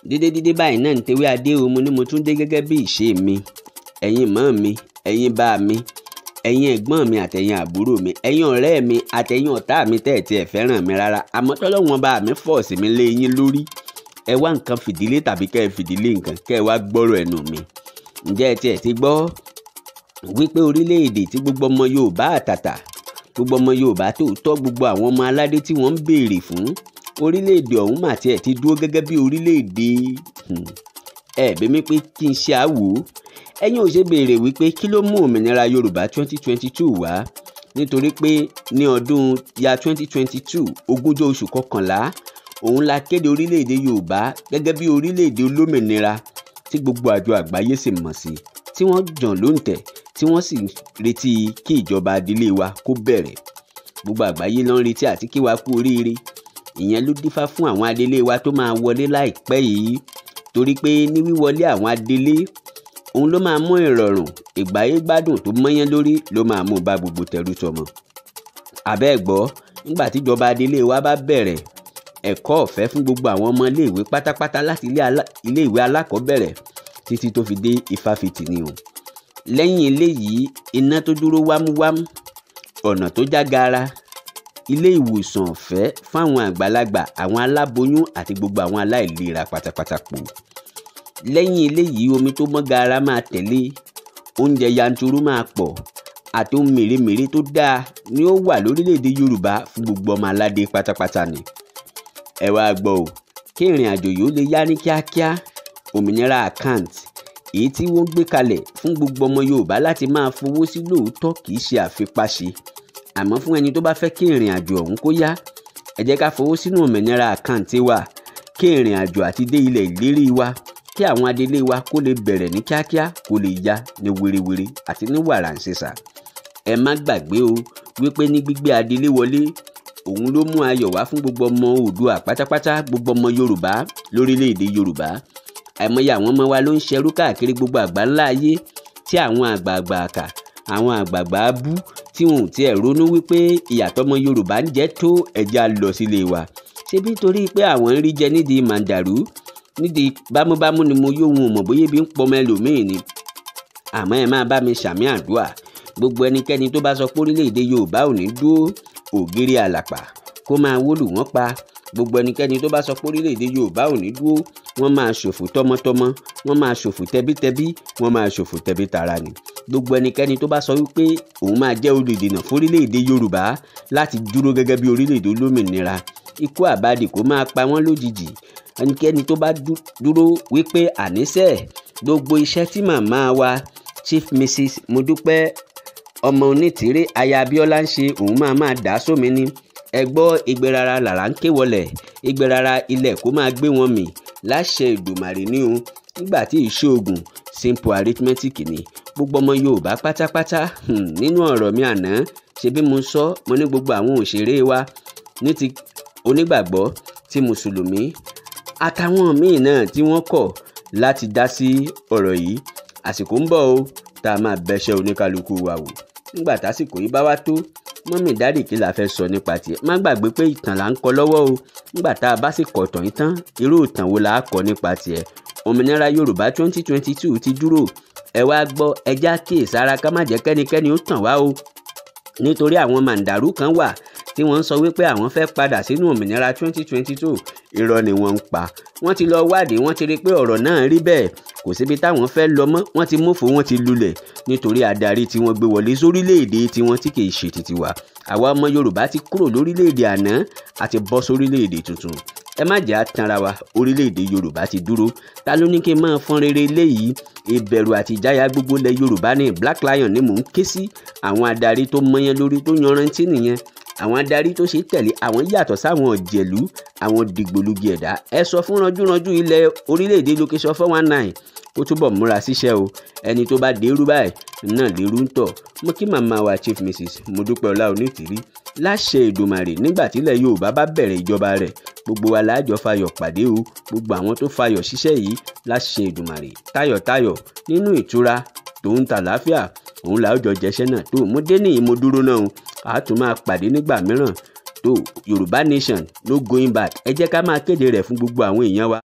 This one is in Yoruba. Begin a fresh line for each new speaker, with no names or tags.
Dídé dídé báyìí náà ń tewé adé o. Mo ní mo tún dé gẹ́gẹ́ bí ìṣe mi. Ẹ̀yin mọ́ mi, ẹ̀yin bá mi, ẹ̀yin ẹ̀gbọ́n mi àtẹ̀yin àbúrò mi, ẹ̀yin ọ̀rẹ́ mi àtẹ̀yin ọ̀tá mi tẹ́ẹ̀tì ẹ̀ fẹ́ràn mi rárá, àmọ́ tọ́lọ́wọ́n bá mi fọ́ọ̀sì mi lé yín lórí. Ẹ wá nǹkan fìdílé tàbí kẹ́ ẹ fìdílé nǹkan kẹ́ ẹ wá gbọ́rọ̀ ẹnu mi. Ǹjẹ́ ẹ tiẹ̀ ti gbọ́ wípé orílẹ̀-èdè tí gbogbo ọmọ Yorùbá àtàtà, gbogbo ọmọ Yorùbá tòótọ́, gbogbo àwọn ọmọ aládé tí wọ́n ń béèrè fún orílẹ̀-èdè ọ̀hún mà tiẹ̀ ti dúró gẹ́gẹ́ bí orílẹ̀-èdè. Ẹ bí mi pé kí n ṣe àwò. Ẹ̀yin ò ṣe béèrè wípé kí ló mú òmìnira Yorùbá 2022 wá? Nítorí pé ní ọdún ya 2022, ogúnjọ́ oṣù kọkànlá, òun la kéde orílẹ̀-èdè Yorùbá gẹ́gẹ́ bí orílẹ̀-èdè olómìnira tí gbogbo àjọ àgbáyé sì mọ̀ sí, tí wọ́n jàn lóǹtẹ̀, tí wọ́n sì retí kí ìjọba adelé wa kó bẹ̀rẹ̀. Gbogbo àgbáyé ló ń retí àti kí wa kú oríire. Ìyẹn ló dífá fún àwọn adelé wa tó máa wọlé láìpẹ́ yìí, torí pé ní wíwọlé àwọn adelé, òun ló máa mú ìrọ̀rùn ìgbáyégbádùn tó mọ́yán lórí ló máa mú bá gbogbo tẹrú tọmọ. Àbẹ́ ẹ̀ gbọ́, nígbà tíjọba adelé wa bá bẹ̀rẹ̀, ẹ̀kọ́ ọ̀fẹ́ fún gbogbo àwọn ọmọ iléèwé pátápátá láti iléèwé alákọ̀ọ́bẹ̀rẹ̀ títí tó fi dé ifáfitì ni o. Lẹ́yìn eléyìí, iná tó dúró wámúwámú, ọ̀nà tó já gaara, ilé ìwòsàn ọ̀fẹ́ fáwọn àgbàlagbà, àwọn aláboyún àti gbogbo àwọn aláìlera pátápátá pò. Lẹ́yìn eléyìí, omi tó mọ́ gaara máa tẹ̀lé, oúnjẹ yanturu máa pọ̀, àti ohun mèremère tó dáa ni ó wà lórílẹ̀‐èdè Yorùbá fún gbogbo ọmọ aládé pátápátá ni. Ẹ wá gbọ́ o, kí ìrìn àjò yìí ó lè yá ní kíákíá, òmìnira account èyí tí wọ́n gbé kalẹ̀ fún gbogbo ọmọ Yorùbá láti máa fowó sí lóòótọ́ kì í ṣe àfipáṣe. Àmọ́ fún ẹni tó bá fẹ́ kí ìrìn àjò ọ̀hún kó yá, ẹ jẹ́ ká fowó sínú òmìnira account wa, kí ìrìn àjò àti dé ilẹ̀ ìlérí wa, kí àwọn adelé wa kó lè bẹ̀rẹ̀ ní kíákíá, kó lè yá ní wérewère àti ní wàràǹṣeṣà. Ẹ má gbàgbé o wípé ní gbígbé adelé wọlé, òun ló mú ayọ̀ wá fún gbogbo ọmọ Oòduà pátápátá, gbogbo ọmọ Yorùbá lórílẹ̀‐èdè Yorùbá. Àìmọye àwọn ọmọ wa ló ń ṣerú káàkiri gbogbo àgbáńlá ayé tí àwọn àgbààgbà àkà, àwọn àgbààgbà abú tí wọn ò tiẹ̀ ronú wípé ìyàtọ̀ ọmọ Yorùbá ń jẹ́ tó ẹja lọ sílé wa. Ṣé bí nítorí pé àwọn ń rí jẹ nídìí màǹdàrú, nídìí bámúbámú ni mo yóò wọn mọ̀ bóyá ebi ń pọmọ ẹlòmíì ni. Àmọ́ ẹ máa bá mi ṣàmì àdúà. Gbogbo ẹnikẹ́ni tó bá sọ pé orílẹ̀-èdè Yorùbá ò ní dúró, ògiri àlàpà kó máa wólù wọ́n pa. Gbogbo ẹnikẹ́ni tó bá sọ pé orílẹ̀-èdè Yorùbá ò ní dúró, wọ́n máa ṣòfò tọmọtọmọ, wọ́n máa ṣòfò tẹbítẹbí, wọ́n máa ṣòfò tẹbítara ni. Gbogbo ẹnikẹ́ni tó bá sọ wípé òun máa jẹ́ olùdènà fórílẹ̀-èdè Yorùbá láti dúró gẹ́gẹ́ bí orílẹ̀-èdè olómìnira, ikú àbádì kó máa pa wọ́n lójijì. Ẹnikẹ́ni tó bá dúró wípé àníṣe gbogbo iṣẹ́ tí màmá wa Chief Mrs. Modúpẹ́ ọmọ Onítìrí aya Abíọ́lá ń ṣe, òun máa dà á sómi ni. Ẹ gbọ́, igbe rara làrá ń ké wọlẹ̀, igbe rara ilẹ̀ kó máa gbé wọn mì láṣẹ Èdùmàrè ní o. Nígbà tí ìṣoògùn simple arithmetic ni. Gbogbo ọmọ Yorùbá pátápátá, nínú ọ̀rọ̀ mi àná, ṣe bí mo sọ, mo ní gbogbo àwọn òṣèré wa ní ti onígbàgbọ́, ti mùsùlùmí àtàwọn míì náà tí wọ́n kọ̀ láti dá sí ọ̀rọ̀ yìí. Àsìkò ń bọ̀ o tá a máa bẹṣẹ́ oníkálukú wa wò. Nígbà tásìkò yìí bá wá tó, mọ́mì dádì kí la fẹ́ sọ nípa tiẹ̀. Má gbàgbé pé ìtàn là ń kọ lọ́wọ́ o. Nígbà tá a bá sì kọ ìtàn yìí tán, irú ìtàn wo la á kọ nípa tiẹ̀? Òmìnira Yorùbá 2022 ti dúró. Ẹ wá gbọ́, ẹ já kíyèsára ká má jẹ́ kẹ́nikẹ́ni ó tàn wá o. Nítorí àwọn màǹdàrú kan wà tí wọ́n ń sọ wípé àwọn fẹ́ padà sínú òmìnira 2022. Irọ́ ni wọ́n ń pa. Wọ́n ti lọ wádìí, wọ́n ti rí pé ọ̀rọ̀ náà rí bẹ́ẹ̀. Kò síbi táwọn fẹ́ lọ mọ́, wọ́n ti mófo, wọ́n ti lulẹ̀ nítorí adarí tí wọ́n gbé wọlé sórílẹ̀-èdè tiwọn tí kìí ṣe titi wa. Àwa ọmọ Yorùbá ti kúrò lórílẹ̀-èdè àná àti bọ́ sórílẹ̀-èdè tuntun. Ẹ má jẹ́ àtanra wa, orílẹ̀-èdè Yorùbá ti dúró. Ta ló ní kí n máa fọ́n rere léyìí? Ìbẹ̀rù àti ìjáyà gbogbo ilẹ̀ Yorùbá ní Black Lion ni mò ń ké sí. Àwọn adarí tó mọyán lórí tó yanrantí nìyẹn. Àwọn adarí tó ṣe tẹ̀lé, àwọn yàtọ̀ sáwọn ọ̀jẹ̀lú, àwọn dìgbòlugi ẹ̀dá. Ẹ sọ fún ranjúranjú ilẹ̀ orílẹ̀-èdè location 419 kó túbọ̀ múra síṣẹ́ o. Ẹni tó bá dérú báyìí náà lérú ń tọ̀. Mo kí màmá wa Chief Mrs. Modúpẹ́ Ọlá Onítìrí láṣẹ Èdùmàrè. Nígbà tílẹ̀ Yorùbá bá bẹ̀rẹ̀ ìjọba rẹ̀, gbogbo wa láàjọ fayọ̀ pàdé o. Gbogbo àwọn tó fayọ̀ ṣiṣẹ́ yìí láṣẹ Èdùmàrè, tayọ̀tayọ̀ nínú ìtura tòun tàlàáfíà, òun làójọ jẹṣẹ́ náà. Tó mo dé nìyí, mo dúró náà o. A tún máa pàdé nígbà mìíràn. tó Yorùbá nation no going back. Ẹ jẹ́ ká máa kéde rẹ̀ fún gbogbo àwọn èèyàn wa.